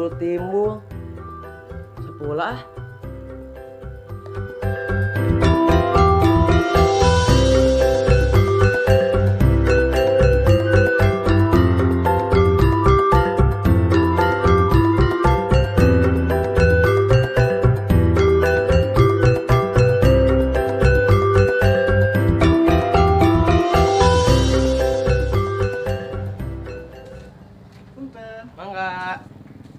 Timbul-timbul. Sepuluh ah. Mangga,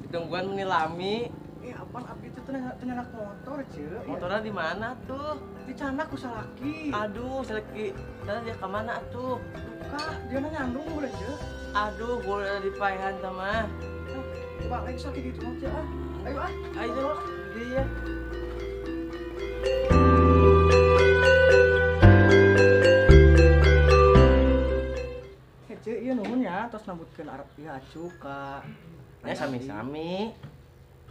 ditungguan meni lami. Apaan abdi itu tenyanak motor, Ceu. Motornya di mana tuh? Di canak ku salaki. Aduh, salaki. Sana dia kemana tuh? Kak, dia nyandung udah, Ceu. Aduh, gue udah dipaehan sama. Coba lagi salaki gitu mah, Ceu. Ayo ah. Ayo, dia. Ceu, ieu nuhun ya, tos nambutkeun arep ieu acuk ka. Ya sami-sami.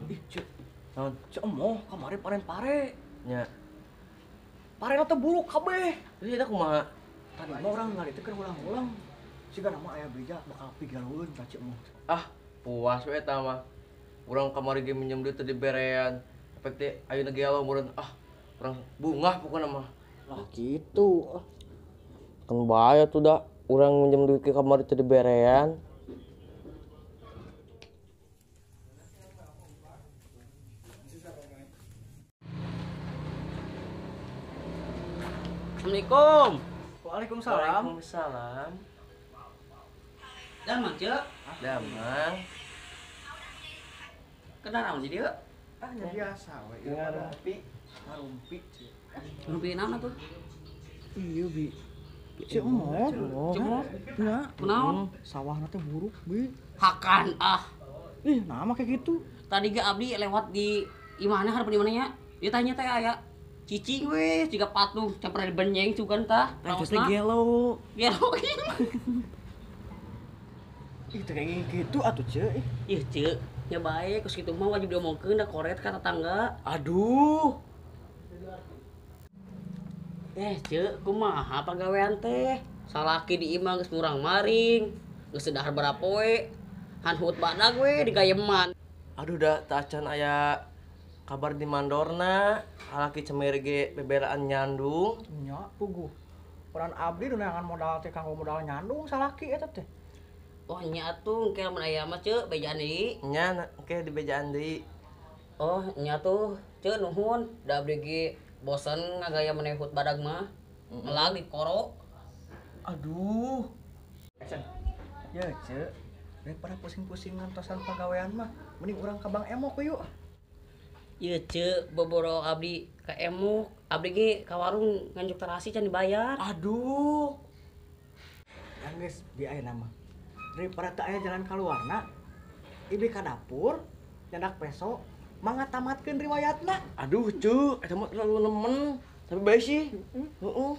Ih, Ceu. Naon? Ceu emoh kamari panen pare. Nya. Parena teh buruk kabeh. Terus eta kumaha? Tadi mah urang ngaritekeun ulang-ulang. Siga nama aya beja bakal pigalueun ka Ceu emoh. Ah, puas we eta mah. Urang kamari ge minjem duit teh diberean. Efek teh ayeuna ge gelo meureun. Ah, urang bungah pokona mah. Lah kitu. Kan bahaya tuh da. Urang minjem duit ke kamari teh diberean. Assalamualaikum. Waalaikumsalam. Waalaikumsalam. Damang, Ceu. Damang. Kenapa sih dia? Ah, nya biasa we. Ngarumpi. Ngarumpi, Ceu. Ngarumpi naon atuh? Iya, Bi. Ceu emoh. Ceu emoh. Nya. Kunaon? Sawahna teh buruk, Bi. Hakan ah. Ih, nah mah kayak gitu. Tadi ge abdi lewat di imahna hareupeun imahna nya. Dia tanya teh aya cicing weh, jiga patung campur dibenyeng sugan tah. Tah teh gelo. Gelo. Ih, teh kayak gitu atuh, Ceu. Ih, Ceu, nya bae kos kitu mah wajib diomongkeun da koret ka tetangga. Aduh. Ceu, kumaha pagawean teh? Salaki di imah geus murang-maring, geus dahar barapoe. Hanhut badag we digayeman. Aduh da tacan aya kabar di mandorna, salaki cemer ge bebelaan nyandung. Nya, puguh. Peran abdi neangan modal teh kanggo modal nyandung salaki eta teh. Oh nya atuh engke lamun aya mah Ceu bejaan deui. Nya engke dibejaan deui. Oh nya tuh Ceu nuhun, da abdi ge bosen ngagaya manehut badag mah. Melag di koro. Aduh. Action. Ya, Ceu. Daripada pusing-pusing ngantosan pagawean mah, mending urang ka Bang Emok yuk. Ieu Ceu, boboro abdi ka Emok, abdi ge ka warung nganjuk terasi can dibayar. Aduh. Kan geus bi ayeuna mah. Daripada teu aya jalan kaluarna, ibi ka dapur, nyandak peso, mangga tamatkeun riwayatna. Aduh, Ceu, eta mah terlalu nemen. Tapi bae sih. Heeh.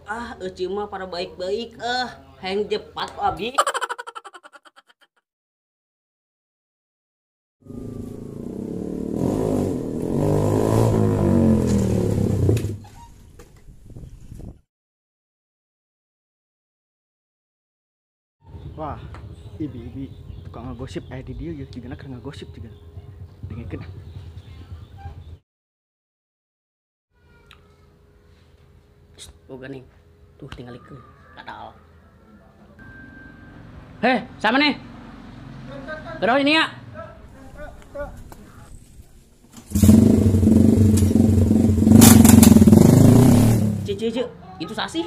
Ah, euceu mah pada baik-baik ah, hayang jepat ku abdi. Wah, ibi-ibi tukang ngegosip aya di dieu yeuh jigana keur ngegosip jigana. Dengekeun. Oh geuning. Tuh tingalikeun. Kadal. Heh, sama nih. Terus ini ya. Ceu, itu sasih.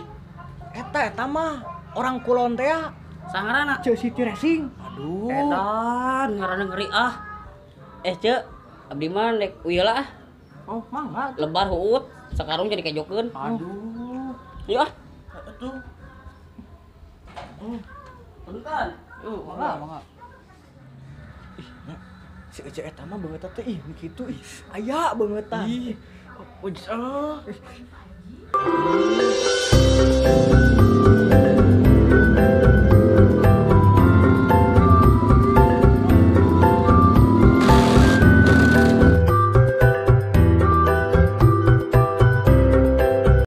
Eta mah orang kulon teh ya. Sangarana Ceu City Racing. Aduh. Edan ngaranna ngeri ah. Ceu, abdi mah nek uieu lah ah. Oh, mangga. Lebar huut, sakarung jadi kejokeun. Aduh. Yuk ah. Atuh. Punten. Mangga, mangga. Ih, nya. Si Ece eta mah beungeut teh ih kitu ih. Aya beungeut tah. Ih. Oh, ah.